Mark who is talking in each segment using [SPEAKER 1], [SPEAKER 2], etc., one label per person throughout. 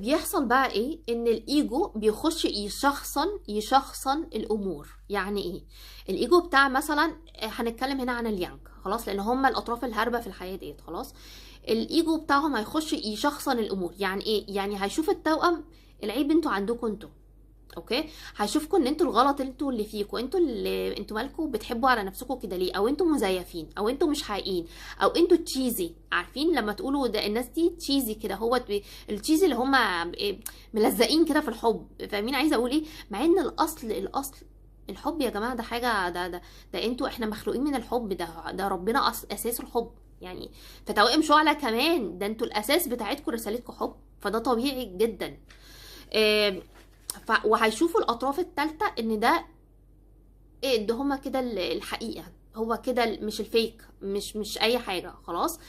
[SPEAKER 1] بيحصل بقى ايه؟ ان الايجو بيخش يشخصن الامور. يعني ايه الايجو بتاع مثلا، هنتكلم هنا عن اليانج، خلاص، لان هم الاطراف الهاربه في الحياة ديت، خلاص. الايجو بتاعهم هيخش يشخصن الامور. يعني ايه؟ يعني هيشوف التوأم العيب انتوا عندكم انتوا، okay، هيشوفكم ان انتوا الغلط، انتوا اللي فيكم، انتوا اللي انتوا مالكم بتحبوا على نفسكم كده ليه، او انتوا مزيفين، او انتوا مش حقيقيين، او انتوا cheesy. عارفين لما تقولوا ده الناس دي cheesy كده، هو ال cheesy اللي هم ملزقين كده في الحب، فاهمين عايزه اقول ايه؟ مع ان الاصل الحب يا جماعة ده حاجة، ده انتوا، احنا مخلوقين من الحب، ده ربنا اساس الحب يعني. فتوائم شعلة كمان ده انتوا الاساس بتاعتكم رسالتكم حب، فده طبيعي جدا. وهيشوفوا الاطراف الثالثة ان ده ايه، ده هما كده الحقيقة، هو كده مش الفيك، مش اي حاجة، خلاص.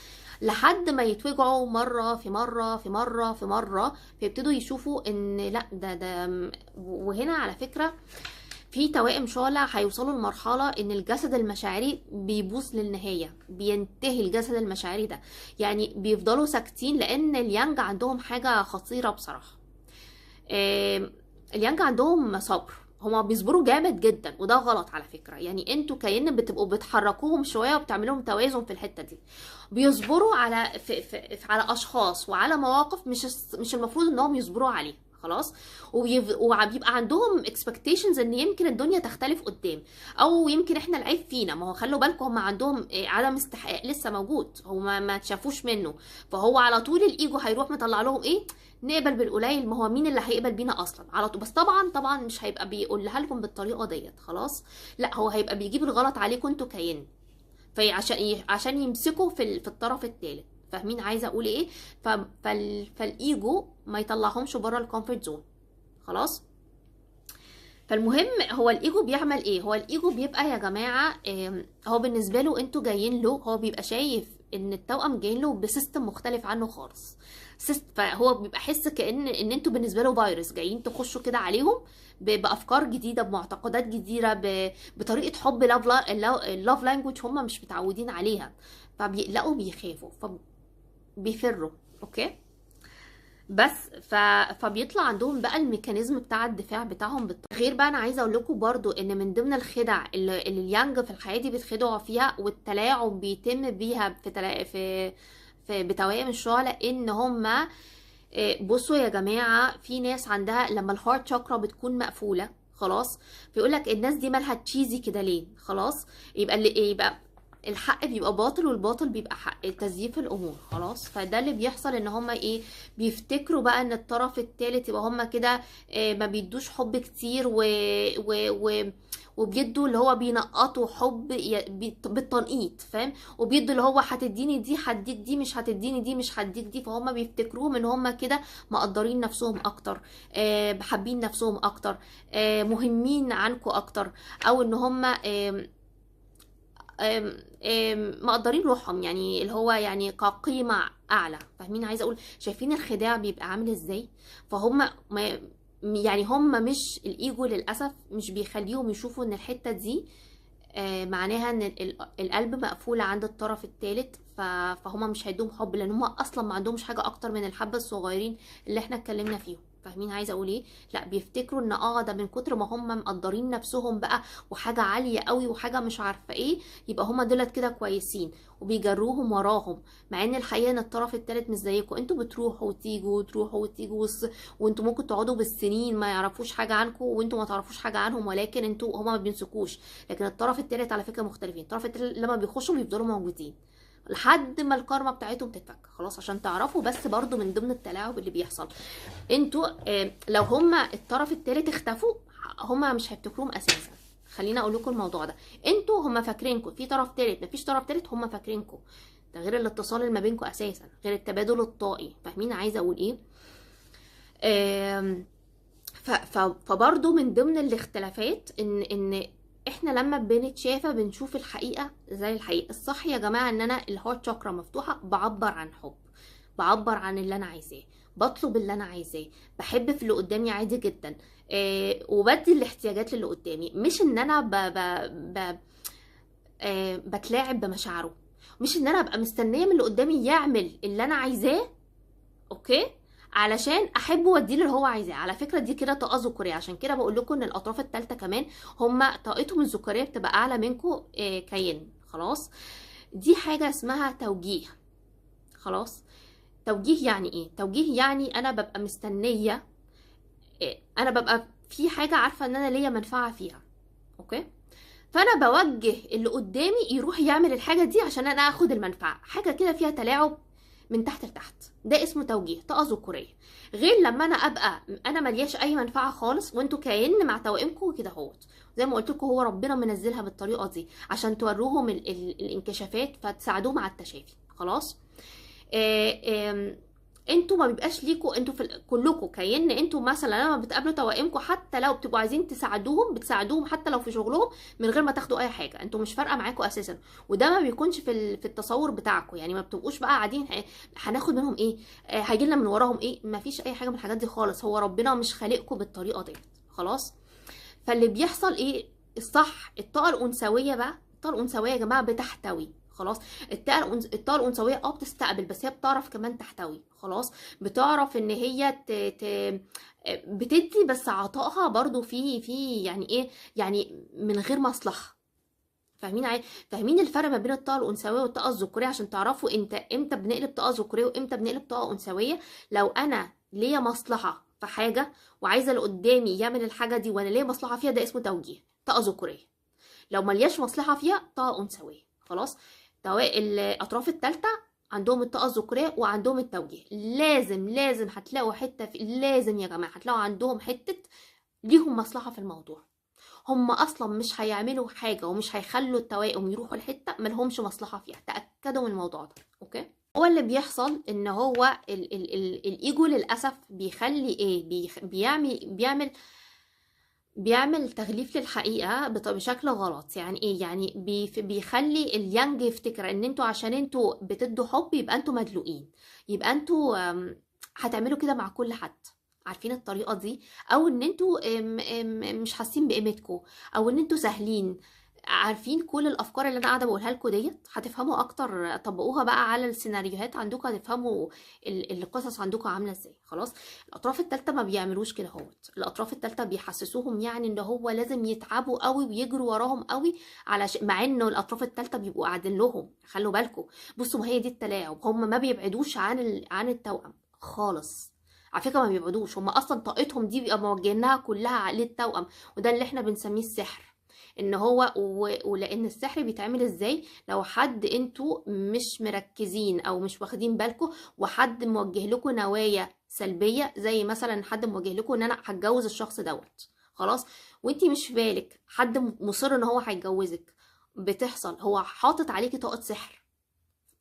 [SPEAKER 1] لحد ما يتوجعوا مرة في مرة في مرة في مرة، فيبتدوا يشوفوا ان لا ده. وهنا على فكرة في توائم شعلة هيوصلوا لمرحلة ان الجسد المشاعري بيبوظ للنهاية، بينتهي الجسد المشاعري ده، يعني بيفضلوا ساكتين، لان اليانج عندهم حاجة خطيرة بصراحة. اليانج عندهم صبر، هما بيصبروا جامد جدا، وده غلط على فكرة. يعني انتوا كأن بتبقوا بتحركوهم شوية وبتعملوهم توازن في الحتة دي. بيصبروا على في في في على اشخاص وعلى مواقف مش المفروض انهم يصبروا عليها، خلاص. وبيبقى عندهم expectations ان يمكن الدنيا تختلف قدام، او يمكن احنا العيب فينا. ما هو خلوا بالكم هم عندهم عدم استحقاق لسه موجود، هم ما اتشافوش منه، فهو على طول الايجو هيروح مطلع لهم ايه، نقبل بالقليل، ما هو مين اللي هيقبل بينا اصلا على طول. بس طبعا مش هيبقى بيقولها لكم بالطريقة ديت، خلاص، لا هو هيبقى بيجيب الغلط عليكم انتوا كيان، عشان يمسكوا في الطرف الثالث. فاهمين عايزه اقول ايه؟ فالايجو ما يطلعهمش بره ال comfort zone، خلاص. فالمهم هو الايجو بيعمل ايه؟ هو الايجو بيبقى يا جماعة، هو بالنسبة له انتوا جايين له، هو بيبقى شايف ان التوأم جايين له ب system مختلف عنه خالص، فهو بيبقى حس كأن ان انتوا بالنسبة له فيروس جايين تخشوا كده عليهم بافكار جديدة، بمعتقدات جديدة، بطريقة حب love language هم مش متعودين عليها، فبيقلقوا، بيخافوا، فبيفروا، okay. بس فبيطلع عندهم بقى ال mechanism بتاع الدفاع بتاعهم غير بقى. انا عايزه اقول لكم برضو ان من ضمن الخدع اللي اليانج في الحياة دي بيتخدعوا فيها، والتلاعب بيتم بيها في بتوائم الشعلة، ان هما، بصوا يا جماعة، في ناس عندها لما ال heart chakra بتكون مقفولة، خلاص، فيقول لك الناس دي مالها cheesy كده ليه، خلاص، يبقى الحق بيبقى باطل والباطل بيبقى حق، تزييف الامور، خلاص. فده اللي بيحصل، ان هما ايه، بيفتكروا بقى ان الطرف الثالث يبقى هما كده، ما بيدوش حب كتير، وبيدوا اللي هو بينقطوا حب بالتنقيط، فاهم، وبيدوا اللي هو هتديني دي هديك دي، مش هتديني دي مش هديك دي. فهم بيفتكروهم ان هما كده مقدرين نفسهم اكتر، حابين نفسهم اكتر، مهمين عنكم اكتر، او ان هما، آم، آم، مقدرين روحهم، يعني اللي هو يعني كقيمة أعلى. فاهمين عايزة أقول؟ شايفين الخداع بيبقى عامل إزاي؟ فهم ما يعني هم مش الإيجو للأسف مش بيخليهم يشوفوا إن الحتة دي، معناها إن القلب مقفول عند الطرف الثالث، فهم مش هيدوم حب، لأن هم أصلا ما عندهمش حاجة أكتر من الحبة الصغيرين اللي إحنا اتكلمنا فيهم. فاهمين عايزه اقول ايه؟ لا بيفتكروا ان ده من كتر ما هم مقدرين نفسهم بقى وحاجه عالية قوي وحاجه مش عارفه ايه، يبقى هم دولت كده كويسين، وبيجروهم وراهم، مع ان الحقيقة ان الطرف الثالث مش زيكم، انتوا بتروحوا وتيجوا وتروحوا وتيجوا، وانتوا ممكن تقعدوا بالسنين ما يعرفوش حاجة عنكم وانتوا ما تعرفوش حاجة عنهم، ولكن انتوا هما ما بينسكوش. لكن الطرف الثالث على فكرة مختلفين، الطرف الثالث لما بيخشوا بيفضلوا موجودين لحد ما الكارما بتاعتهم تتفك، خلاص. عشان تعرفوا بس برضو من ضمن التلاعب اللي بيحصل، انتوا، لو هما الطرف التالت اختفوا هما مش هيفتكروهم اساسا. خلينا اقول لكم الموضوع ده، انتوا هما فاكرينكم في طرف تالت، مفيش طرف تالت، هما فاكرينكم، ده غير الاتصال اللي ما بينكم اساسا، غير التبادل الطاقي. فاهمين عايزه اقول ايه؟ فبرضو من ضمن الاختلافات ان احنا لما بنتشافى بنشوف الحقيقة زي الحقيقة. الصح يا جماعة ان انا ال heart chakra مفتوحة، بعبر عن حب، بعبر عن اللي انا عايزاه، بطلب اللي انا عايزاه، بحب في اللي قدامي عادي جدا، وبدي الاحتياجات للي قدامي، مش ان انا ب ب ب بتلاعب بمشاعره، مش ان انا ابقى مستنيه من اللي قدامي يعمل اللي انا عايزاه، okay، علشان احبه واديله اللي هو عايزاه. على فكرة دي كده طاقة ذكوريه، عشان كده بقول لكم ان الاطراف الثالثة كمان هم طاقتهم الذكورية بتبقى اعلى منكم كين. خلاص، دي حاجة اسمها توجيه. خلاص، توجيه يعني ايه؟ توجيه يعني انا ببقى مستنيه، انا ببقى في حاجة عارفه ان انا ليا منفعه فيها، okay، فانا بوجه اللي قدامي يروح يعمل الحاجة دي عشان انا اخد المنفعة. حاجة كده فيها تلاعب من تحت لتحت، ده اسمه توجيه، طاقة ذكوريه. غير لما انا ابقى انا ملياش اي منفعه خالص، وانتوا كأن مع توائمكم كده اهوت، زي ما قلت لكم هو ربنا منزلها بالطريقة دي عشان توروهم الانكشافات فتساعدوهم على التشافي. خلاص، انتوا ما بيبقاش ليكوا، انتوا في كلكوا كأن انتوا مثلا لما بتقابلوا توائمكم حتى لو بتبقوا عايزين تساعدوهم بتساعدوهم حتى لو في شغلهم من غير ما تاخدوا اي حاجة، انتوا مش فارقه معاكوا اساسا، وده ما بيكونش في التصور بتاعكم. يعني ما بتبقوش بقى قاعدين هناخد منهم ايه، هيجي لنا من وراهم ايه، ما فيش اي حاجة من الحاجات دي خالص، هو ربنا مش خالقكم بالطريقة دي. خلاص، فاللي بيحصل ايه الصح؟ الطاقة الانثوية بقى، الطاقة الانثوية يا جماعة بتحتوي. خلاص، الطاقة الانثوية بتستقبل، بس هي بتعرف كمان تحتوي. خلاص، بتعرف ان هي بتدي، بس عطائها برضو في يعني ايه، يعني من غير مصلحة. فاهمين الفرق ما بين الطاقة الانثوية والطاقة الذكورية عشان تعرفوا انت امتى بنقلب طاقة ذكوريه وامتى بنقلب طاقة انثويه. لو انا ليا مصلحة في حاجة وعايزه اللي قدامي يعمل الحاجة دي وانا ليا مصلحة فيها، ده اسمه توجيه، طاقة ذكوريه. لو ملياش مصلحة فيها، طاقة انثويه. خلاص، الاطراف الثالثة عندهم الطاقة الذكورية وعندهم التوجيه. لازم هتلاقوا حتة لازم يا جماعة هتلاقوا عندهم حتة ليهم مصلحة في الموضوع. هم اصلا مش هيعملوا حاجة ومش هيخلوا التوائم يروحوا الحتة ما لهمش مصلحة فيها، تاكدوا من الموضوع ده. okay، هو اللي بيحصل ان هو ال ال ال الايجو للاسف بيخلي ايه، بيعمل تغليف للحقيقة بشكل غلط. يعني ايه؟ يعني بيخلي اليانج يفتكر ان انتوا عشان انتوا بتدوا حب يبقى انتوا مدلوقين، يبقى انتوا هتعملوا كده مع كل حد، عارفين الطريقة دي، او ان انتوا مش حاسين بقيمتكم، او ان انتوا سهلين. عارفين كل الافكار اللي انا قاعدة بقولها لكم ديت هتفهموا اكتر، طبقوها بقى على السيناريوهات عندكم، هتفهموا القصص عندكم عامله ازاي. خلاص، الاطراف الثالثة ما بيعملوش كده اهوت، الاطراف الثالثة بيحسسوهم يعني ان هو لازم يتعبوا قوي ويجروا وراهم قوي، علشان مع انه الاطراف الثالثة بيبقوا قاعدين لهم. خلوا بالكم، بصوا، ما هي دي التلاعب، هم ما بيبعدوش عن التوأم خالص. على فكرة ما بيبعدوش، هم اصلا طاقتهم دي بيبقى موجهينها كلها للتوأم، وده اللي احنا بنسميه السحر. ان هو ولان السحر بيتعمل ازاي؟ لو حد انتوا مش مركزين او مش واخدين بالكم وحد موجه لكم نوايا سلبية، زي مثلا حد موجه لكم ان انا هتجوز الشخص دوت، خلاص، وانتي مش في بالك، حد مصر ان هو هيتجوزك، بتحصل هو حاطط عليكي طاقة سحر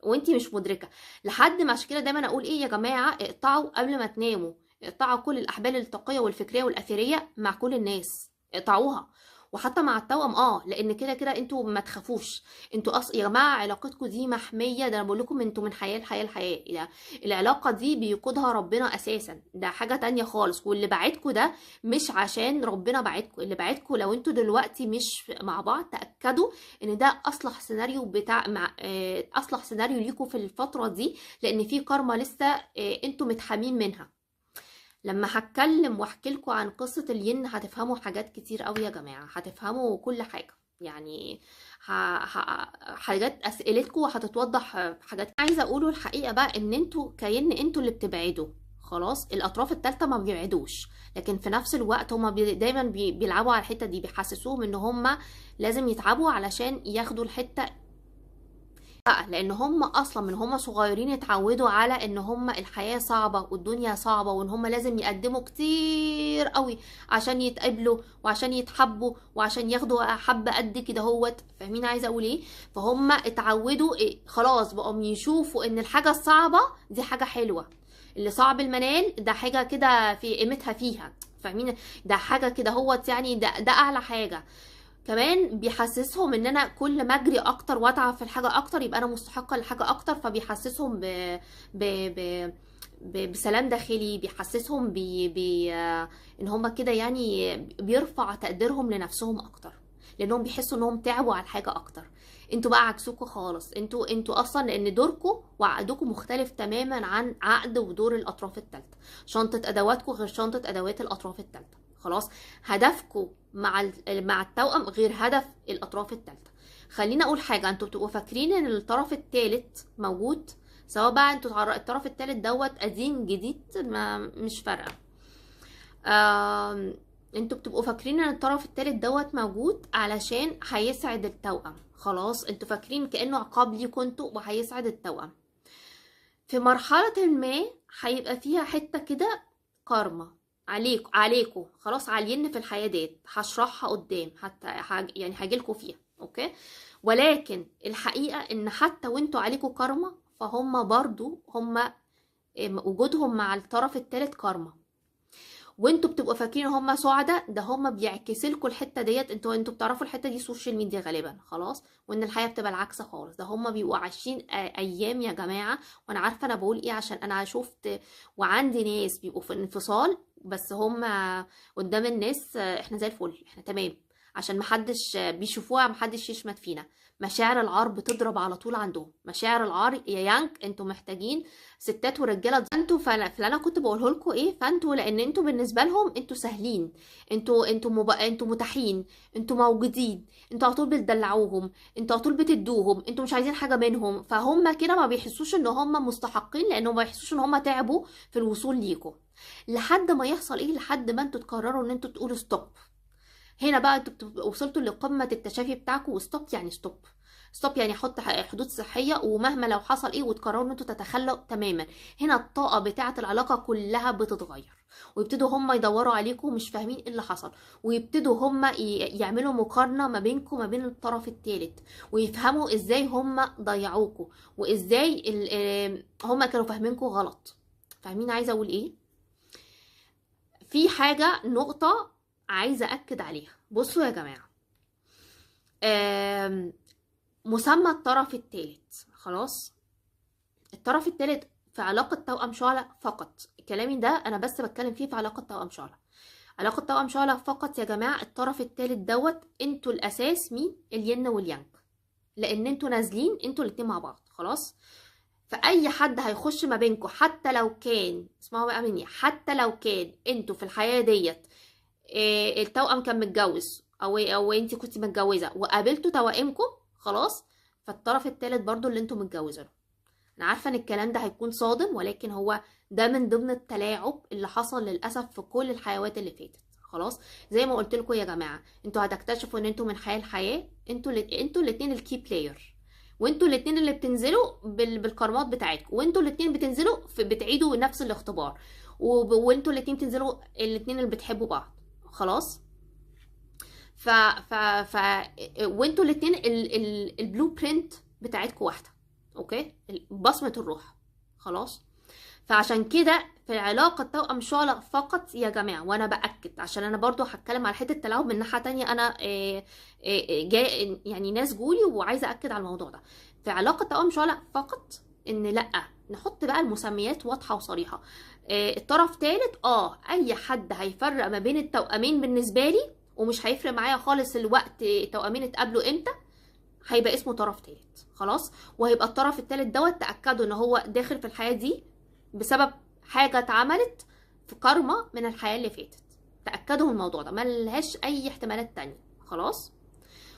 [SPEAKER 1] وانتي مش مدركه. لحد ما عشان كده دايما اقول ايه يا جماعة، اقطعوا قبل ما تناموا، اقطعوا كل الاحبال الطاقية والفكريه والاثيريه مع كل الناس، اقطعوها، وحتى مع التوأم، لان كده كده انتوا ما تخافوش، انتوا يا جماعة علاقتكم دي محمية، ده انا بقول لكم انتوا من حياة لحياه لحياه، العلاقة دي بيقودها ربنا اساسا، ده حاجة تانية خالص. واللي بعتكم ده مش عشان ربنا بعتكم، اللي بعتكم لو انتوا دلوقتي مش مع بعض تاكدوا ان ده اصلح سيناريو بتاع مع اصلح سيناريو ليكم في الفترة دي، لان في كارما لسه انتوا متحامين منها. لما هتكلم واحكي لكم عن قصة الين هتفهموا حاجات كتير قوي يا جماعة، هتفهموا كل حاجة، يعني حاجات اسئلتكم هتتوضح حاجات. عايزة اقوله الحقيقة بقى ان انتوا كأن انتوا اللي بتبعدوا، خلاص، الاطراف الثالثة ما بيبعدوش، لكن في نفس الوقت هما دايما بيلعبوا على الحتة دي، بيحسسوهم ان هما لازم يتعبوا علشان ياخدوا الحتة بقى، لان هم اصلا من هم صغيرين اتعودوا على ان هم الحياة صعبة والدنيا صعبة، وان هم لازم يقدموا كتير قوي عشان يتقبلوا وعشان يتحبوا وعشان ياخدوا حبة قد كده هوت. فاهمين عايزة اقول ايه؟ فهم اتعودوا إيه؟ خلاص بقوا يشوفوا ان الحاجة الصعبة دي حاجة حلوة، اللي صعب المنال ده حاجة كده في قيمتها فيها، فاهمين؟ ده حاجة كده هوت، يعني ده اعلى حاجة. كمان بيحسسهم ان انا كل ما اجري اكتر واتعب في الحاجة اكتر يبقى انا مستحقه لحاجة اكتر، فبيحسسهم ب ب ب ب بسلام داخلي، بيحسسهم ب ب ان هم كده، يعني بيرفع تقديرهم لنفسهم اكتر. لانهم بيحسوا انهم تعبوا على الحاجة اكتر. انتوا بقى عكسكوا خالص، انتوا اصلا لان دوركم وعقدكم مختلف تماما عن عقد ودور الاطراف الثالثة. شنطه ادواتكم غير شنطه ادوات الاطراف الثالثة. خلاص، هدفكم مع التوأم غير هدف الاطراف الثالثة. خلينا اقول حاجة، انتوا بتبقوا فاكرين ان الطرف الثالث موجود، سواء بقى انتوا الطرف الثالث دوت قديم جديد ما مش فارقه. انتوا بتبقوا فاكرين ان الطرف الثالث دوت موجود علشان هيسعد التوأم. خلاص، انتوا فاكرين كأنه عقاب ليكوا انتوا وهيسعد التوأم. في مرحلة ما هيبقى فيها حتة كده كارما عليكوا، خلاص، عاليين في الحياة ديت، هشرحها قدام حتى يعني هاجيلكوا فيها. okay، ولكن الحقيقة ان حتى وانتوا عليكوا كارما، فهم برضو هم وجودهم مع الطرف الثالث كارما، وانتوا بتبقوا فاكرين هم سعداء، ده هم بيعكسلكوا الحتة ديت. انتوا بتعرفوا الحتة دي social media غالبا، خلاص، وان الحياة بتبقى العكس خالص. ده هم بيبقوا عايشين ايام يا جماعة، وانا عارفه انا بقول ايه عشان انا شفت وعندي ناس بيبقوا في انفصال، بس هم قدام الناس احنا زي الفل، احنا تمام، عشان محدش بيشوفوها، محدش يشمت فينا. مشاعر العار بتضرب على طول عندهم، مشاعر العار يا يانك. انتوا محتاجين ستات ورجاله انتوا، فانا انا كنت بقوله لكم ايه، فانتوا لان انتوا بالنسبة لهم انتوا سهلين، انتوا انتوا متاحين، انتوا موجودين، انتوا على طول بتدلعوهم، انتوا على طول بتدوهم، انتوا مش عايزين حاجة منهم، فهم كده ما بيحسوش ان هم مستحقين، لانهم ما بيحسوش ان هم تعبوا في الوصول ليكم. لحد ما يحصل ايه، لحد ما انتوا تقرروا ان انتوا تقولوا stop. هنا بقى انتوا وصلتوا لقمة التشافي بتاعكم، و stop يعني stop، stop يعني حط حدود صحية، ومهما لو حصل ايه، وتقرروا ان انتوا تتخلوا تماما. هنا الطاقة بتاعه العلاقة كلها بتتغير، ويبتدوا هم يدوروا عليكم مش فاهمين ايه اللي حصل، ويبتدوا هم يعملوا مقارنة ما بينكم وما بين الطرف الثالث، ويفهموا ازاي هم ضيعوكم، وازاي هم كانوا فاهمينكم غلط. فاهمين عايزه اقول ايه؟ في حاجة نقطة عايزه اكد عليها. بصوا يا جماعة، مسمى الطرف الثالث، خلاص، الطرف الثالث في علاقة توأم شعلة فقط. كلامي ده انا بس بتكلم فيه في علاقة توأم شعلة، علاقة توأم شعلة فقط يا جماعة. الطرف الثالث دوت انتوا الاساس مين؟ الين واليانج، لان انتوا نازلين انتوا الاتنين مع بعض، خلاص. فاي حد هيخش ما بينكم، حتى لو كان، اسمعوا بقى مني، حتى لو كان انتوا في الحياة ديت التوأم كان متجوز او انت كنت متجوزة وقابلتوا توائمكم، خلاص، فالطرف الثالث برضو اللي انتوا متجوزينه. انا عارفه ان الكلام ده هيكون صادم، ولكن هو ده من ضمن التلاعب اللي حصل للاسف في كل الحيوات اللي فاتت. خلاص، زي ما قلت لكم يا جماعة، انتوا هتكتشفوا ان انتوا من حياة لحياه، انتوا الاثنين ال key player، وانتوا الاثنين اللي بتنزلوا بالكرمات بتاعتكم، وانتوا الاثنين بتنزلوا بتعيدوا نفس الاختبار، وانتوا الاثنين بتنزلوا الاثنين اللي بتحبوا بعض، خلاص. ف ف ف وانتوا الاثنين ال blueprint بتاعتكم واحدة، okay، بصمة الروح، خلاص. فعشان كده في علاقة توأم شعلة فقط يا جماعة، وانا باكد عشان انا برضو هتكلم على حتة التلاعب من ناحية تانية، انا جاي يعني ناس جولي وعايزه اكد على الموضوع ده. في علاقة توأم شعلة فقط، ان لا نحط بقى المسميات واضحة وصريحة. الطرف ثالث، اي حد هيفرق ما بين التوأمين بالنسبة لي، ومش هيفرق معايا خالص الوقت التوأمين اتقابلوا امتى، هيبقى اسمه طرف ثالث، خلاص. وهيبقى الطرف الثالث دوت تاكدوا ان هو داخل في الحياة دي بسبب حاجة اتعملت في كارما من الحياة اللي فاتت. تاكدوا من الموضوع ده، ملهاش اي احتمالات تانية، خلاص.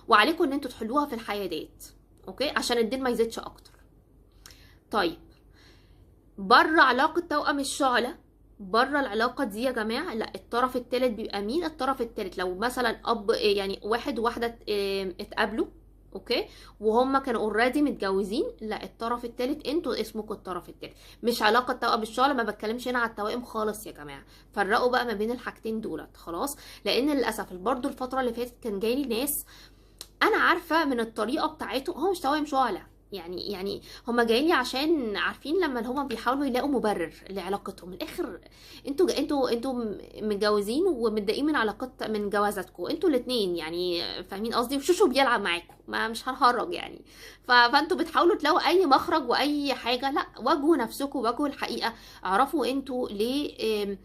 [SPEAKER 1] وعليكم ان انتوا تحلوها في الحياة ديت، okay، عشان الدين ما يزيدش اكتر. طيب، بره علاقة توأم الشعلة، بره العلاقة دي يا جماعة، لا، الطرف الثالث بيبقى مين؟ الطرف الثالث لو مثلا اب، يعني واحد وواحدة اتقابلوا، okay، وهم كانوا already متجوزين، لا، الطرف الثالث انتوا اسمكم الطرف الثالث، مش علاقة توأم الشعلة. ما بتكلمش هنا على التوائم خالص يا جماعة، فرقوا بقى ما بين الحاجتين دولت، خلاص. لان للاسف برضو الفترة اللي فاتت كان جايلي ناس انا عارفه من الطريقة بتاعته هو مش توائم شعلة، يعني هما جايين لي عشان عارفين لما هما بيحاولوا يلاقوا مبرر لعلاقتهم. من الاخر انتوا متجوزين ومتضايقين من علاقات من جوازاتكم انتوا الاثنين، يعني فاهمين قصدي، وشوشو بيلعب معاكم، ما مش هنهرج يعني. فانتوا بتحاولوا تلاقوا اي مخرج واي حاجة. لا، واجهوا نفسكم، واجهوا الحقيقة، اعرفوا انتوا ليه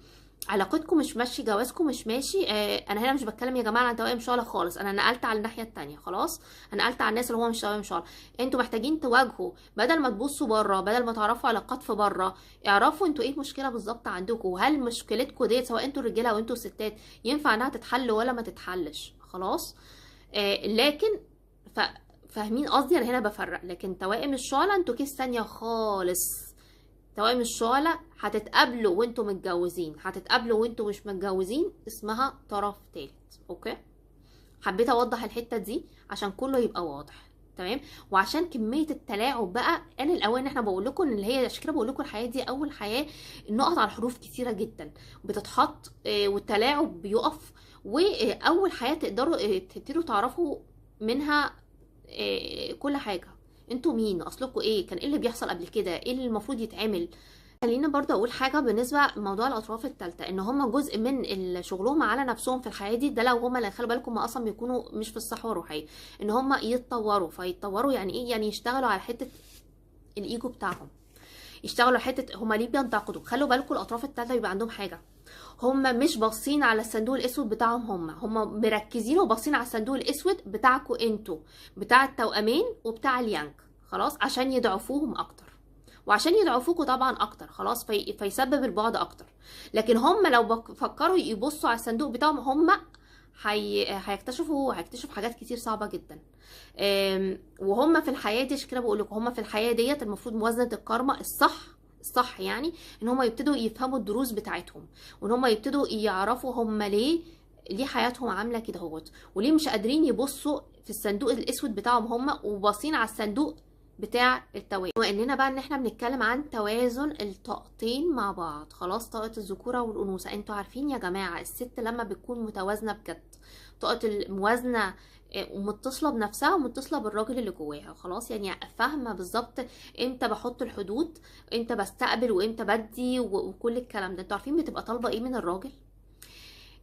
[SPEAKER 1] علاقتكم مش ماشي، جوازكم مش ماشي. انا هنا مش بتكلم يا جماعة عن توائم شعله خالص، انا نقلت على الناحية التانية خلاص، انا نقلت على الناس اللي هم مش توائم شعله. انتوا محتاجين تواجهوا، بدل ما تبصوا بره، بدل ما تعرفوا علاقات في بره، اعرفوا انتوا ايه المشكلة بالظبط عندكم، وهل مشكلتكم ديت سواء انتوا الرجالة او انتوا الستات ينفع انها تتحل ولا ما تتحلش خلاص. لكن فاهمين قصدي؟ انا هنا بفرق. لكن توائم الشعلة انتوا case تانية خالص. توائم الشعلة هتتقابلوا وانتوا متجوزين، هتتقابلوا وانتوا مش متجوزين، اسمها طرف تالت. okay، حبيت اوضح الحتة دي عشان كله يبقى واضح، تمام؟ وعشان كمية التلاعب بقى، انا الاول ان احنا بقول لكم اللي هي عشان كده بقول لكم الحياة دي اول حياة النقط على الحروف كتيرة جدا بتتحط، والتلاعب بيقف، واول حياة تقدروا تبتدوا تعرفوا منها كل حاجة، انتوا مين، اصلكوا ايه، كان ايه اللي بيحصل قبل كده، ايه اللي المفروض يتعمل. خلينا برضه اقول حاجة بالنسبة لموضوع الاطراف الثالثة، ان هم جزء من شغلهم على نفسهم في الحياة دي، ده لو هم اللي خلوا بالكم اصلا بيكونوا مش في الصحوة الروحية، ان هم يتطوروا. فيتطوروا يعني ايه؟ يعني يشتغلوا على حتة الايجو بتاعهم، يشتغلوا على حتة هم ليه بينتقدوا. خلوا بالكم الاطراف الثالثة بيبقى عندهم حاجة، هم مش باصين على الصندوق الاسود بتاعهم، هم مركزين وباصين على الصندوق الاسود بتاعكم انتوا، بتاع التوأمين وبتاع اليانج خلاص، عشان يضعفوهم اكتر، وعشان يضعفوكوا طبعا اكتر خلاص، فيسبب البعد اكتر. لكن هم لو فكروا يبصوا على الصندوق بتاعهم هم هيكتشفوا حاجات كتير صعبة جدا. وهم في الحياة دي، عشان كده بقول لكم هم في الحياة ديت المفروض موازنه الكارما الصح يعني ان هم يبتدوا يفهموا الدروس بتاعتهم، وان هم يبتدوا يعرفوا هم ليه حياتهم عامله كده اهوت، وليه مش قادرين يبصوا في الصندوق الاسود بتاعهم هم وباصين على الصندوق بتاع التوازن. واننا بقى ان احنا بنتكلم عن توازن الطاقتين مع بعض خلاص، طاقة الذكورة والانوثة. انتوا عارفين يا جماعة الست لما بتكون متوازنة بجد، طاقة الموازنة ومتصله بنفسها ومتصله بالراجل اللي جواها خلاص، يعني فاهمه بالظبط امتى بحط الحدود، امتى بستقبل وامتى بدي وكل الكلام ده. انتوا عارفين بتبقى طالبه ايه من الراجل؟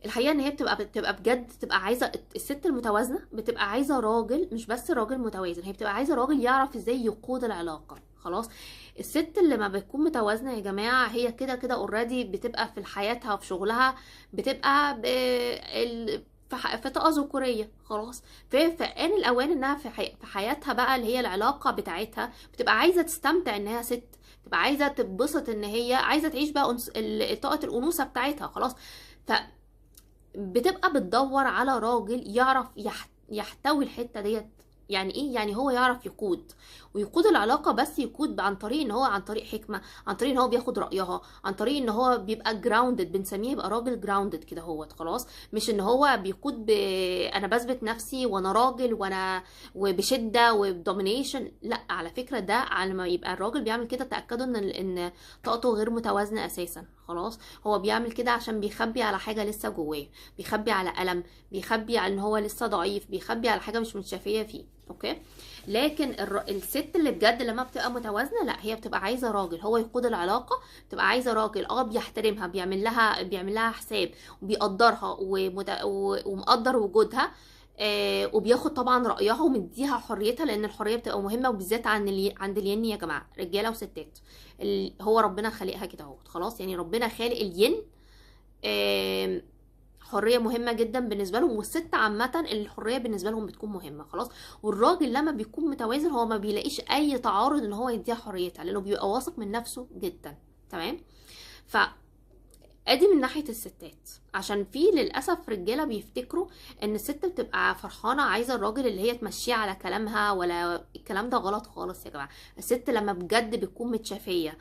[SPEAKER 1] الحقيقة ان هي بتبقى بجد تبقى عايزه، الست المتوازنه بتبقى عايزه راجل، مش بس راجل متوازن، هي بتبقى عايزه راجل يعرف ازاي يقود العلاقة خلاص. الست اللي ما بتكون متوازنة يا جماعة هي كده كده already بتبقى في حياتها وفي شغلها بتبقى في طاقة ذكوريه خلاص. في آن الاوان انها في حياتها بقى اللي هي العلاقة بتاعتها بتبقى عايزه تستمتع انها ست، بتبقى عايزه تتبسط ان هي عايزه تعيش بقى طاقة الانوثة بتاعتها خلاص. ف بتبقى بتدور على راجل يعرف يحتوي الحتة ديت. يعني ايه؟ يعني هو يعرف يقود، ويقود العلاقة، بس يقود عن طريق ان هو، عن طريق حكمه، عن طريق ان هو بياخد رايها، عن طريق ان هو بيبقى grounded، بنسميه يبقى راجل grounded كده هوت خلاص، مش ان هو بيقود انا بثبت نفسي وانا راجل وانا وبشدة وب domination. لا، على فكرة ده على ما يبقى الراجل بيعمل كده تاكدوا ان طاقته غير متوازنة اساسا خلاص. هو بيعمل كده عشان بيخبي على حاجة لسه جواه، بيخبي على الم، بيخبي على ان هو لسه ضعيف، بيخبي على حاجة مش متشافيه فيه. okay، لكن الست اللي بجد لما بتبقى متوازنة، لا، هي بتبقى عايزه راجل هو يقود العلاقة، بتبقى عايزه راجل بيحترمها، بيعمل لها حساب، وبيقدرها ومقدر وجودها، وبياخد طبعا رايها ومديها حريتها، لان الحرية بتبقى مهمة، وبالذات عند الين يا جماعة، رجاله وستات. هو ربنا خالقها كده اهو خلاص، يعني ربنا خالق الين حرية مهمة جدا بالنسبة لهم، والست عامة الحرية بالنسبة لهم بتكون مهمة خلاص. والراجل لما بيكون متوازن هو ما بيلاقيش اي تعارض ان هو يديها حريتها، لانه بيبقى واثق من نفسه جدا. تمام؟ ف ادي من ناحية الستات، عشان في للاسف رجاله بيفتكروا ان الست بتبقى فرحانة عايزه الراجل اللي هي تمشيه على كلامها، ولا الكلام ده غلط خالص يا جماعة. الست لما بجد بتكون متشافيه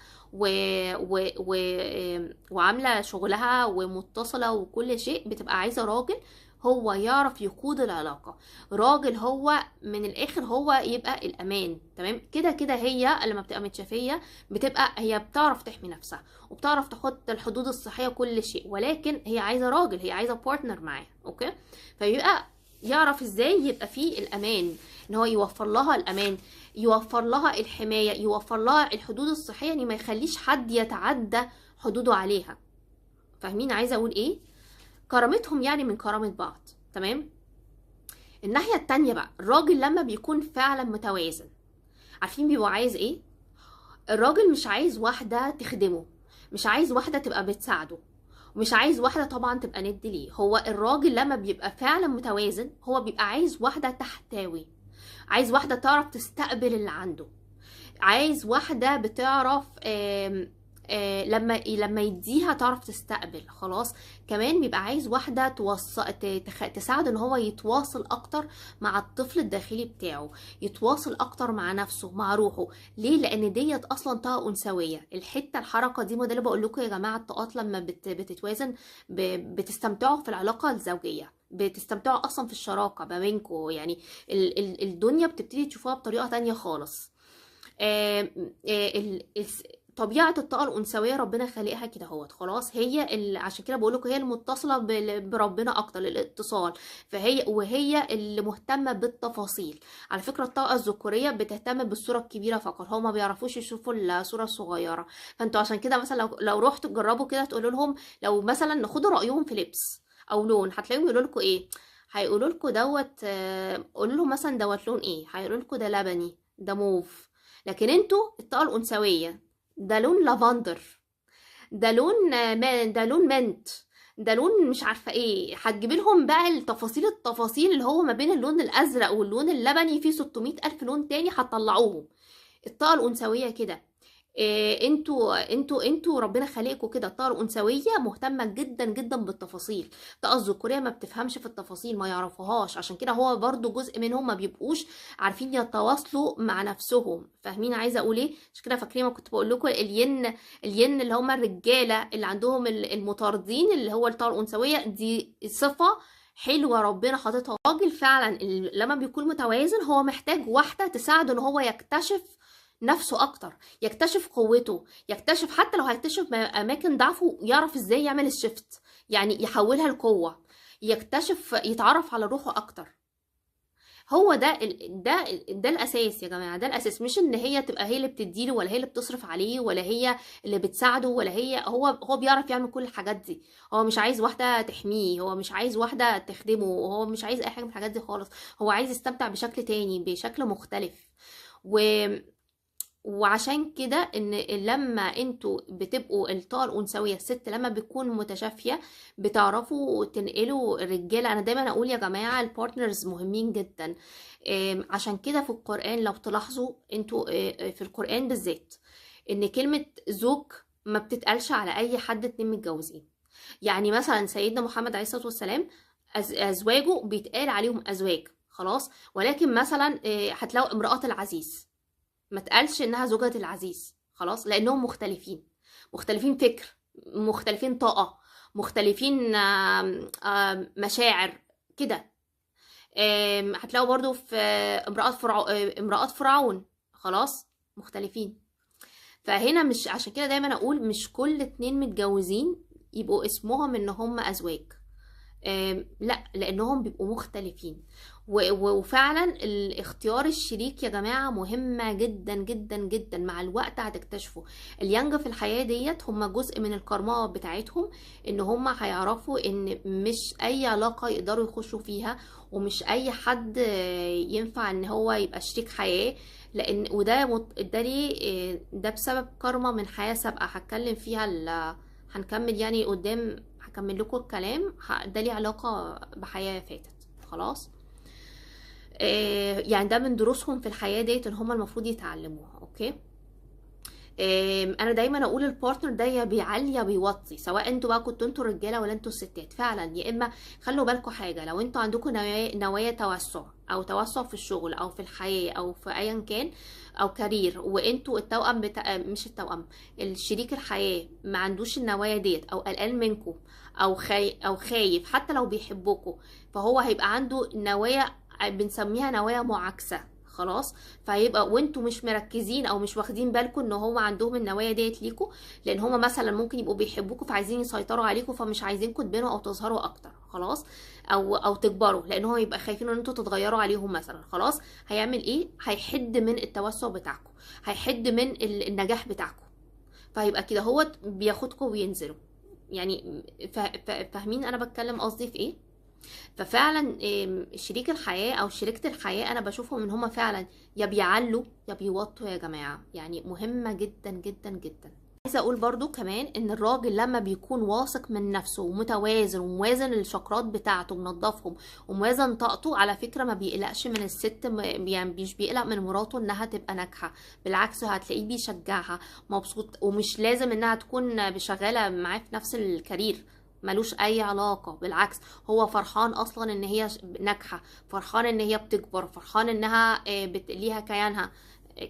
[SPEAKER 1] وعامله شغلها ومتصله وكل شيء، بتبقى عايزه راجل هو يعرف يقود العلاقة، راجل هو من الاخر هو يبقى الامان. تمام؟ كده كده هي لما بتبقى متشافيه بتبقى هي بتعرف تحمي نفسها وبتعرف تحط الحدود الصحية وكل شيء، ولكن هي عايزه راجل، هي عايزه partner معاها. okay، فيبقى يعرف ازاي يبقى فيه الامان، ان هو يوفر لها الامان، يوفر لها الحماية، يوفر لها الحدود الصحية، يعني ما يخليش حد يتعدى حدوده عليها. فاهمين عايزه اقول ايه؟ كرامتهم يعني من كرامة بعض. تمام؟ الناحية التانية بقى، الراجل لما بيكون فعلا متوازن، عارفين بيبقى عايز ايه؟ الراجل مش عايز واحدة تخدمه، مش عايز واحدة تبقى بتساعده، ومش عايز واحدة طبعا تبقى ند ليه. هو الراجل لما بيبقى فعلا متوازن هو بيبقى عايز واحدة تحتوي، عايز واحدة تعرف تستقبل اللي عنده، عايز واحدة بتعرف آم آم لما يديها تعرف تستقبل. خلاص، كمان بيبقى عايز واحدة تساعده ان هو يتواصل اكتر مع الطفل الداخلي بتاعه، يتواصل اكتر مع نفسه، مع روحه. ليه؟ لان ديت اصلا طاقة انثوية. الحتة الحركة دي، ما ده اللي بقول لكم يا جماعة، الطاقات لما بتتوازن بتستمتعوا في العلاقة الزوجية، بتستمتعوا اصلا في الشراكة ما بينكم. يعني الدنيا بتبتدي تشوفوها بطريقة تانية خالص. طبيعة الطاقة الأنثوية ربنا خالقها كده اهوت. خلاص، هي عشان كده بقول لكم هي المتصلة بربنا أكتر، الاتصال، وهي اللي مهتمة بالتفاصيل. على فكرة الطاقة الذكورية بتهتم بالصورة الكبيرة فقط، هما ما بيعرفوش يشوفوا الصورة الصغيرة. فانتوا عشان كده مثلا لو رحتوا تجربوا كده تقولوا لهم، لو مثلا ناخدوا رأيهم في لبس أو لون، هتلاقيهم يقولوا لكم إيه؟ هيقولوا لكم دوت، قولوا لهم مثلا دوت لون إيه؟ هيقولوا لكم ده لبني، ده موف. لكن انتوا الطاقة الأنثوية ده لون لافندر، ده لون ده لون mint، ده لون مش عارفه ايه. هتجيب لهم بقى التفاصيل اللي هو ما بين اللون الازرق واللون اللبني، فيه 600 الف لون تاني هتطلعوهم. الطاقة الانثوية كده، إيه، انتوا ربنا خلقكم كده. الطاقة الانثوية مهتمة جدا جدا بالتفاصيل، الطاقة الذكورية ما بتفهمش في التفاصيل، ما يعرفوهاش. عشان كده هو برضو جزء منهم ما بيبقوش عارفين يتواصلوا مع نفسهم. فاهمين عايزه اقول ايه؟ عشان كده فاكرين ما كنت بقول لكم الين اللي هم الرجالة اللي عندهم المطاردين اللي هو الطاقة الانثوية، دي صفة حلوة ربنا حاططها. الراجل فعلا لما بيكون متوازن هو محتاج واحدة تساعده ان هو يكتشف نفسه اكتر، يكتشف قوته، يكتشف حتى لو هيكتشف اماكن ضعفه يعرف ازاي يعمل الشفت، يعني يحولها لقوه، يكتشف، يتعرف على روحه اكتر. هو ده ده الاساس يا جماعة، ده الاساس. مش ان هي تبقى هي اللي بتديله، ولا هي اللي بتصرف عليه، ولا هي اللي بتساعده، ولا هي هو بيعرف يعمل كل الحاجات دي. هو مش عايز واحدة تحميه، هو مش عايز واحدة تخدمه، هو مش عايز اي حاجة من الحاجات دي خالص. هو عايز يستمتع بشكل تاني، بشكل مختلف. وعشان كده ان لما انتوا بتبقوا الطاقة الانثوية، الست لما بتكون متشافيه بتعرفوا تنقلوا الرجالة. انا دايما اقول يا جماعة ال partners مهمين جدا. عشان كده في القران لو تلاحظوا انتوا في القران بالذات ان كلمة زوج ما بتتقالش على اي حد اتنين متجوزين. يعني مثلا سيدنا محمد عليه الصلاة والسلام ازواجه بيتقال عليهم ازواج، خلاص. ولكن مثلا هتلاقوا امراة العزيز ما تقالش انها زوجة العزيز، خلاص، لانهم مختلفين، مختلفين فكر، مختلفين طاقة، مختلفين مشاعر كده. هتلاقوا برضو في امرأة فرعون، خلاص، مختلفين. فهنا مش عشان كده دايما اقول مش كل اتنين متجوزين يبقوا اسمهم ان هم ازواج، لا، لانهم بيبقوا مختلفين. وفعلا الاختيار الشريك يا جماعة مهمة جدا جدا جدا. مع الوقت هتكتشفوا اليانج في الحياة ديت هم جزء من الكارما بتاعتهم، ان هم هيعرفوا ان مش اي علاقة يقدروا يخشوا فيها، ومش اي حد ينفع ان هو يبقى شريك حياة، لان وده ده ليه، ده بسبب كارما من حياة سابقه هتكلم فيها، هنكمل يعني قدام، هكمل لكم الكلام. ده ليه علاقة بحياة فاتت، خلاص. يعني ده من دروسهم في الحياة ديت ان هما المفروض يتعلموها. okay، انا دايما اقول ال partner ده يا بيعلي يا بيوطي، سواء انتوا بقى كنتوا انتوا الرجالة ولا انتوا الستات. فعلا، يا اما خلوا بالكم حاجة، لو انتوا عندكم نوايا توسع، او توسع في الشغل او في الحياة او في ايا كان او career، وانتوا التوأم مش التوأم، الشريك الحياة ما عندوش النوايا ديت، او قلقان منكم، او خايف، حتى لو بيحبكم، فهو هيبقى عنده نوايا بنسميها نوايا معاكسة، خلاص. فهيبقى وانتوا مش مركزين او مش واخدين بالكم ان هو عندهم النوايا ديت ليكوا، لان هما مثلا ممكن يبقوا بيحبوكوا فعايزين يسيطروا عليكوا، فمش عايزينكم تبانوا او تظهروا اكتر، خلاص، او تكبروا، لان هو يبقى خايفين ان انتوا تتغيروا عليهم مثلا، خلاص. هيعمل ايه؟ هيحد من التوسع بتاعكم، هيحد من النجاح بتاعكم، فهيبقى كده هو بياخدكم وينزلوا. يعني فاهمين انا بتكلم قصدي في ايه؟ ففعلا شريك الحياة او شريكة الحياة انا بشوفهم ان هما فعلا يا بيعلوا يا بيوطوا يا جماعة، يعني مهمة جدا جدا جدا. عايزه اقول برضو كمان ان الراجل لما بيكون واثق من نفسه ومتوازن وموازن الشاكرات بتاعته ومنظفهم وموازن طاقته، على فكرة ما بيقلقش من الست، يعني مش بيقلق من مراته انها تبقى ناجحة، بالعكس هتلاقيه بيشجعها مبسوط، ومش لازم انها تكون شغالة معاه في نفس ال career، ملوش اي علاقة، بالعكس هو فرحان اصلا ان هي ناجحة، فرحان ان هي بتكبر، فرحان انها ليها كيانها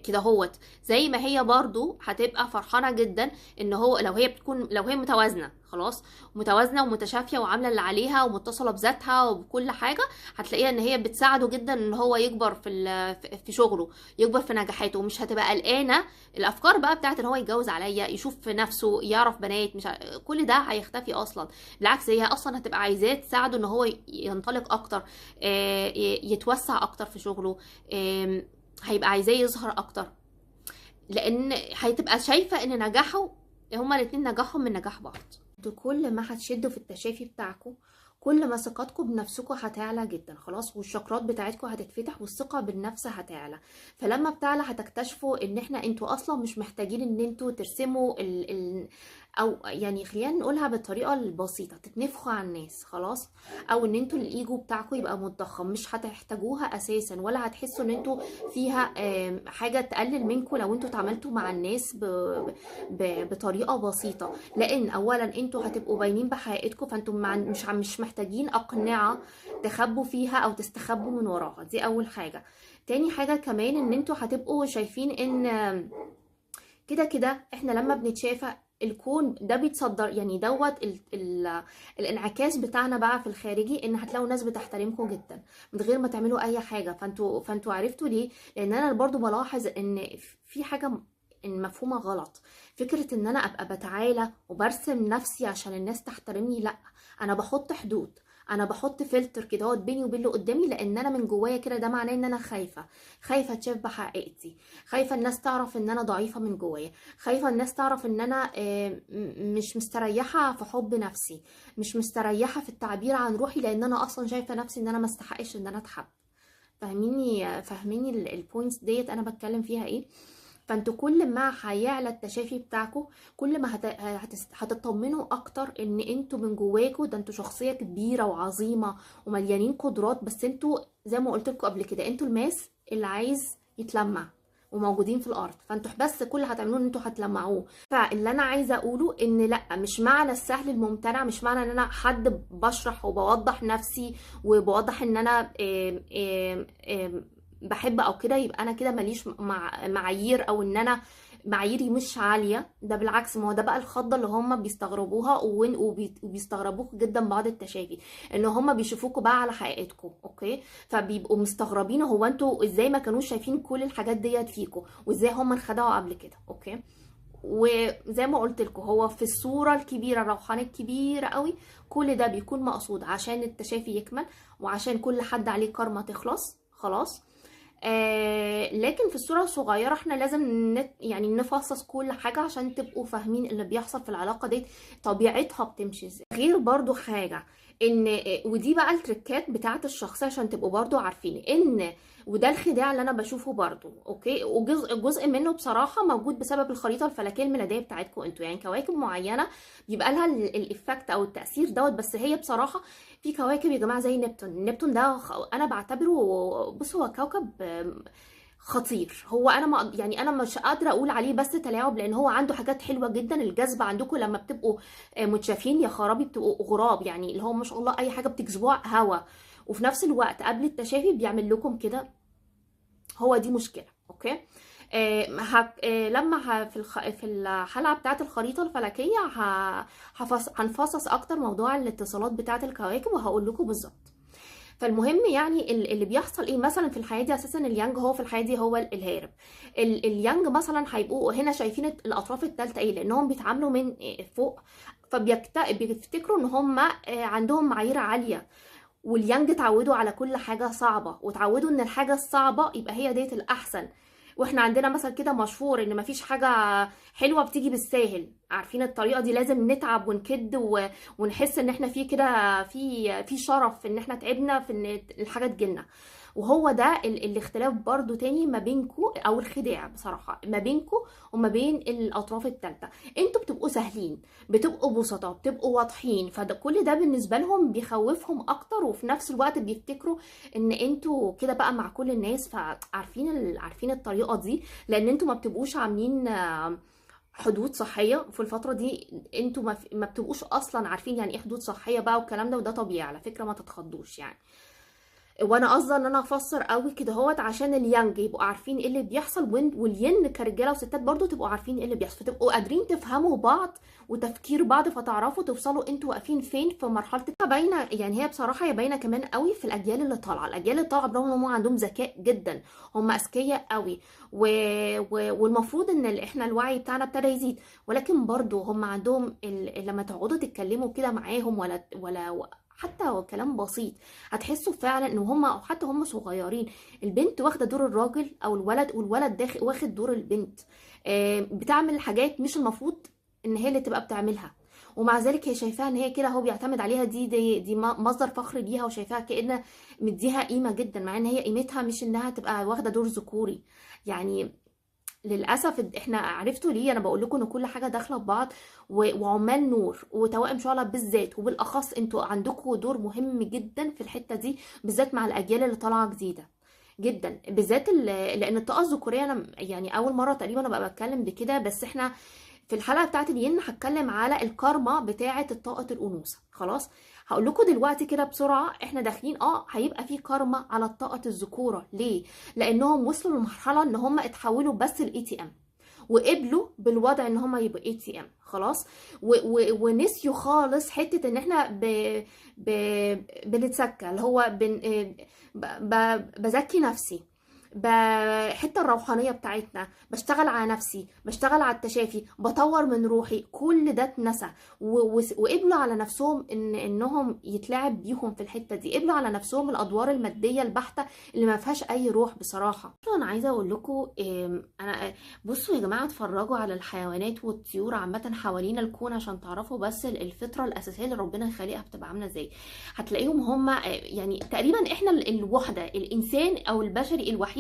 [SPEAKER 1] كده هوت. زي ما هي برضو هتبقى فرحانة جدا ان هو لو هي بتكون، لو هي متوازنة خلاص، متوازنة ومتشافية وعاملة اللي عليها ومتصلة بذاتها وبكل حاجة، هتلاقيها ان هي بتساعده جدا ان هو يكبر في شغله، يكبر في نجاحاته، ومش هتبقى قلقانة الافكار بقى بتاعت ان هو يتجوز عليا، يشوف في نفسه، يعرف بنات، مش كل ده هيختفي اصلا. بالعكس هي اصلا هتبقى عايزاه تساعده ان هو ينطلق اكتر، يتوسع اكتر في شغله، هيبقى عايزاه يظهر اكتر، لان هتبقى شايفه ان نجاحه، هما الاتنين نجاحهم من نجاح بعض. انتوا كل ما هتشدوا في التشافي بتاعكم كل ما ثقتكم بنفسكم هتعلى جدا خلاص، والشاكرات بتاعتكم هتتفتح والثقة بالنفس هتعلى. فلما بتعلى هتكتشفوا ان انتوا اصلا مش محتاجين ان انتوا ترسموا او يعني خلينا نقولها بالطريقة البسيطة، تتنفخوا على الناس خلاص، او ان انتوا الايجو بتاعكم يبقى متضخم، مش هتحتاجوها اساسا، ولا هتحسوا ان انتوا فيها حاجة تقلل منكم لو انتوا اتعاملتوا مع الناس بطريقة بسيطة، لان اولا انتوا هتبقوا باينين بحقيقتكم، فانتوا مش محتاجين اقنعه تخبوا فيها او تستخبوا من وراها، دي اول حاجة. تاني حاجة كمان ان انتوا هتبقوا شايفين ان كده كده احنا لما بنتشافى الكون ده بيتصدر، يعني دوت الانعكاس بتاعنا بقى في الخارجي، ان هتلاقوا ناس بتحترمكم جدا من غير ما تعملوا اي حاجة. فانتوا عرفتوا ليه؟ لان انا برضو بلاحظ ان في حاجة مفهومه غلط، فكرة ان انا ابقى بتعالى وبرسم نفسي عشان الناس تحترمني، لا، انا بحط حدود، انا بحط فلتر كده اهوت بيني وبين اللي قدامي، لان انا من جوايا كده ده معناه ان انا خايفة، خايفة اتشاف بحقيقتي، خايفة الناس تعرف ان انا ضعيفة من جوايا، خايفة الناس تعرف ان انا مش مستريحه في حب نفسي، مش مستريحه في التعبير عن روحي، لان انا اصلا شايفه نفسي ان انا ما استحقش ان انا اتحب. فاهميني ال points ديت انا بتكلم فيها ايه؟ فانتوا كل ما هيعلى التشافي بتاعكم كل ما هتطمنوا اكتر ان انتوا من جواكوا ده انتوا شخصية كبيرة وعظيمة ومليانين قدرات، بس انتوا زي ما قلت لكم قبل كده انتوا الماس اللي عايز يتلمع وموجودين في الارض، فانتوا بس كل اللي هتعملوه ان انتوا هتلمعوه. فاللي انا عايزه اقوله ان لا، مش معنى السهل الممتنع، مش معنى ان انا حد بشرح وبوضح نفسي وبوضح ان انا آم آم بحب او كده يبقى انا كده ماليش معايير او ان انا معاييري مش عالية. ده بالعكس، ما هو ده بقى الخضه اللي هم بيستغربوها وبيستغربوك جدا بعض التشافي، ان هم بيشوفوكوا بقى على حقيقتكم، okay؟ فبيبقوا مستغربين هو انتوا ازاي ما كانوش شايفين كل الحاجات ديت فيكم، وازاي هم انخدعوا قبل كده، okay؟ وزي ما قلت لكم هو في الصورة الكبيرة الروحانية الكبيرة قوي كل ده بيكون مقصود عشان التشافي يكمل وعشان كل حد عليه كارما تخلص خلاص. لكن في الصورة الصغيرة احنا لازم يعني نفصص كل حاجة عشان تبقوا فاهمين اللي بيحصل في العلاقة دي طبيعتها بتمشي ازاي. غير برضو حاجة ان، ودي بقى التريكات بتاعت الشخصية عشان تبقوا برضو عارفين ان، وده الخداع اللي انا بشوفه برضو، okay؟ وجزء منه بصراحة موجود بسبب الخريطة الفلكية الميلادية بتاعتكم انتوا، يعني كواكب معينة بيبقى لها ال effect او التأثير دوت، بس هي بصراحة في كواكب يا جماعة زي نبتون. نبتون ده انا بعتبره، بص هو كوكب خطير، هو انا ما يعني انا مش قادرة اقول عليه بس تلاعب، لان هو عنده حاجات حلوة جدا. الجذب عندكم لما بتبقوا متشافين يا خرابي بتبقوا غراب، يعني اللي هو ما شاء الله اي حاجة بتجذبوها هوا، وفي نفس الوقت قبل التشافي بيعمل لكم كده، هو دي مشكلة، okay؟ لما في الحلقة بتاعه الخريطة الفلكية هنفصص اكتر موضوع الاتصالات بتاعه الكواكب وهقول لكم بالظبط. فالمهم يعني اللي بيحصل ايه مثلا في الحياة دي، اساسا اليانج هو في الحياة دي هو الهارب. اليانج مثلا هيبقوا هنا شايفين الاطراف الثالثة ايه، لانهم بيتعاملوا من فوق، فبيفتكروا ان هم عندهم معايير عالية، واليانج اتعودوا على كل حاجة صعبة، وتعودوا ان الحاجة الصعبة يبقى هي ديت الاحسن. واحنا عندنا مثلا كده مشهور ان مفيش حاجة حلوة بتيجي بالساهل، عارفين الطريقة دي، لازم نتعب ونكد ونحس ان احنا في كده في شرف ان احنا تعبنا في ان الحاجة تجيلنا. وهو ده الاختلاف برضو تاني ما بينكو، او الخداع بصراحة ما بينكو وما بين الاطراف التالتة. انتوا بتبقوا سهلين، بتبقوا بسطاء، بتبقوا واضحين، فده كل ده بالنسبة لهم بيخوفهم اكتر، وفي نفس الوقت بيفتكروا ان انتوا كده بقى مع كل الناس، فعارفين عارفين الطريقة دي، لان انتوا ما بتبقوش عاملين حدود صحية في الفترة دي. انتوا ما بتبقوش اصلا عارفين يعني ايه حدود صحية بقى والكلام ده، وده طبيعي على فكرة، ما تتخضوش يعني. وانا قصدي ان انا افسر قوي كده اهوت عشان اليانج يبقوا عارفين ايه اللي بيحصل، والين كرجاله وستات برضو تبقوا عارفين ايه اللي بيحصل، فتبقوا قادرين تفهموا بعض وتفكير بعض، فتعرفوا توصلوا انتوا واقفين فين في مرحلة باينة. يعني هي بصراحة هي باينة كمان قوي في الاجيال اللي طالعه. الاجيال اللي طالعه برغم ان هم عندهم ذكاء جدا، هم اذكياء قوي، والمفروض ان احنا الوعي بتاعنا ابتدى يزيد، ولكن برضو هم عندهم لما تقعدوا تتكلموا كده معاهم ولا حتى كلام بسيط، هتحسوا فعلا ان هم، او حتى هم صغيرين، البنت واخده دور الراجل او الولد، والولد داخل واخد دور البنت، بتعمل حاجات مش المفروض ان هي اللي تبقى بتعملها، ومع ذلك هي شايفاها ان هي كده هو بيعتمد عليها، دي دي دي مصدر فخر ليها، وشايفاها كأن مديها قيمة جدا، مع ان هي قيمتها مش انها تبقى واخده دور ذكوري. يعني للاسف احنا عرفتوا ليه انا بقول لكم ان كل حاجة داخله في بعض، وعمال نور وتوائم شعلة بالذات وبالاخص انتوا عندكم دور مهم جدا في الحتة دي، بالذات مع الاجيال اللي طالعه جديدة جدا، بالذات لان الطاقة الذكورية انا يعني اول مرة تقريبا ابقى بتكلم بكده، بس احنا في الحلقة بتاعه الين هتكلم على الكارما بتاعه الطاقة الانوثة. خلاص هقول لكم دلوقتي كده بسرعة، احنا داخلين هيبقى في كارما على الطاقة الذكورة. ليه؟ لانهم وصلوا لمرحلة ان هم اتحولوا بس ال ATM، وقبلوا بالوضع ان هم يبقوا ATM خلاص، ونسيوا خالص حتة ان احنا بنتزكى، اللي هو بزكي نفسي، بحته الروحانية بتاعتنا، بشتغل على نفسي، بشتغل على التشافي، بطور من روحي، كل ده اتنسى. وقبلوا على نفسهم انهم يتلعب بيهم في الحتة دي، قبلوا على نفسهم الادوار المادية البحتة اللي ما فيهاش اي روح بصراحة. انا عايزه اقول لكم، انا بصوا يا جماعة، اتفرجوا على الحيوانات والطيور عامة حوالين الكون عشان تعرفوا بس الفطرة الاساسية اللي ربنا خالقها بتبقى عامله ازاي. هتلاقيهم هم يعني تقريبا احنا الوحدة، الانسان او البشري الوحيد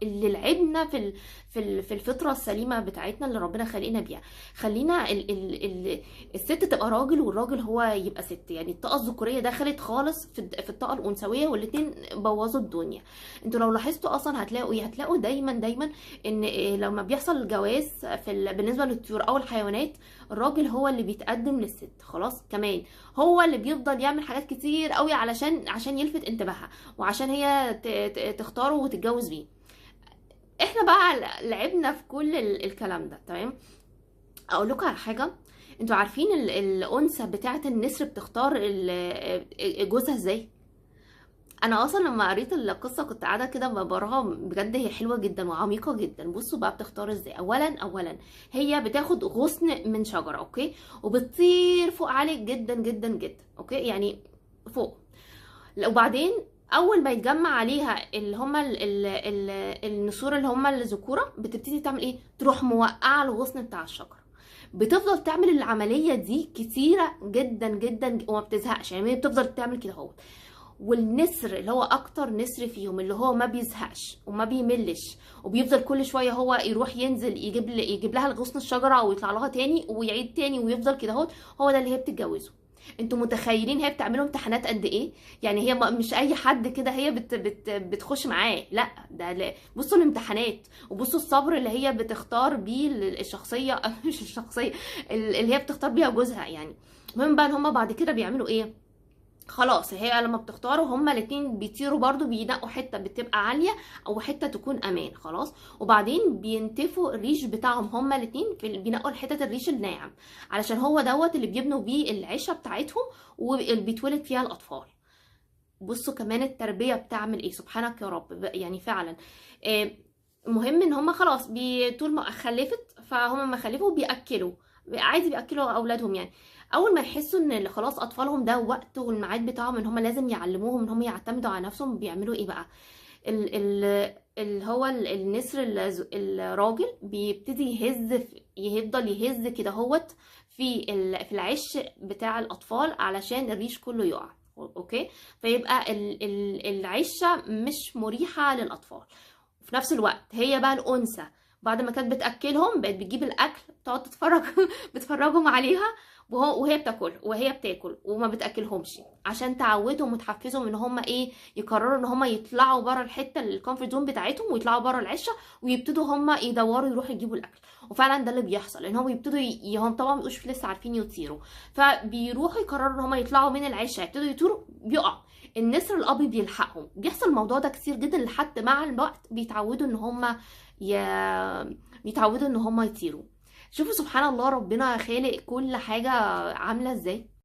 [SPEAKER 1] اللي لعبنا في الفطرة السليمة بتاعتنا اللي ربنا خلقنا بيها. خلينا ال ال ال الست تبقى راجل والراجل هو يبقى ست، يعني الطاقة الذكورية دخلت خالص في الطاقة الانثوية، والاتنين بوظوا الدنيا. انتوا لو لاحظتوا اصلا هتلاقوا ايه؟ هتلاقوا دايما دايما ان لما بيحصل الجواز بالنسبة للطيور او الحيوانات، الراجل هو اللي بيتقدم للست، خلاص كمان هو اللي بيفضل يعمل حاجات كتير قوي عشان يلفت انتباهها وعشان هي تختاره وتتجوز بيه. احنا بقى لعبنا في كل الكلام ده. تمام، اقول لكم على حاجة، انتوا عارفين الانثى بتاعه النسر بتختار جوزها ازاي؟ انا اصلا لما قريت القصة كنت قاعدة كده بقراها، بجد هي حلوة جدا وعميقه جدا. بصوا بقى بتختار ازاي. اولا هي بتاخد غصن من شجرة، okay، وبتطير فوق عالي جدا جدا جدا، okay، يعني فوق. وبعدين اول ما يتجمع عليها اللي هم النسور اللي هم الذكورة، بتبتدي تعمل ايه؟ تروح موقعه الغصن بتاع الشجرة. بتفضل تعمل العملية دي كتيرة جدا جدا وما بتزهقش، يعني بتفضل تعمل كده اهوت. والنسر اللي هو اكتر نسر فيهم، اللي هو ما بيزهقش وما بيملش وبيفضل كل شوية هو يروح ينزل يجيب لها الغصن الشجرة ويطلع لها تاني ويعيد تاني ويفضل كده اهوت، هو ده اللي هي بتتجوزه. انتوا متخيلين هي بتعملوا امتحانات قد ايه؟ يعني هي مش اي حد كده هي بت بت بتخش معاه، لا ده لا. بصوا الامتحانات وبصوا الصبر اللي هي بتختار بيه الشخصية مش الشخصية اللي هي بتختار بيها جوزها. يعني المهم بقى ان هما بعد كده بيعملوا ايه؟ خلاص هي لما بتختاروا هما الاتنين بيطيروا برضو، بينقوا حتة بتبقى عالية او حتة تكون امان، خلاص. وبعدين بينتفوا الريش بتاعهم هما الاتنين، بينقوا الحتة الريش الناعم علشان هو دوت اللي بيبنوا بيه العشه بتاعتهم واللي بيتولد فيها الاطفال. بصوا كمان التربية بتعمل ايه، سبحانك يا رب. يعني فعلا مهم ان هما خلاص طول ما خلفت، فهم ما خلفوا بياكلوا عادي، بياكلوا اولادهم. يعني اول ما يحسوا ان خلاص اطفالهم ده وقت والميعاد بتاعهم ان هم لازم يعلموهم ان هم يعتمدوا على نفسهم، بيعملوا ايه بقى؟ اللي هو النسر الراجل بيبتدي يهز، يفضل يهز كده هوت في العش بتاع الاطفال علشان الريش كله يقع. okay، فيبقى العشه مش مريحه للاطفال. وفي نفس الوقت هي بقى الانثى بعد ما كانت بتاكلهم بقت بتجيب الاكل، بتقعد تتفرج بتفرجهم عليها وهي بتاكل، وهي بتاكل وما بتاكلهمش، عشان تعودهم وتحفزهم ان هم ايه، يقرروا ان هم يطلعوا بره الحتة ال comfort zone بتاعتهم، ويطلعوا بره العشه، ويبتدوا هم يدوروا يروحوا يجيبوا الاكل. وفعلا ده اللي بيحصل، ان هم يبتدوا هم طبعا ما بيبقوش لسه عارفين يطيروا، فبيروحوا يقرروا ان هم يطلعوا من العشه، يبتدوا يطيروا، بيقع النسر الاب بيلحقهم. بيحصل الموضوع ده كتير جدا لحد مع الوقت بيتعودوا ان هم ي... بيتعودوا ان هم يطيروا. شوفوا سبحان الله، ربنا خالق كل حاجة عاملة ازاي.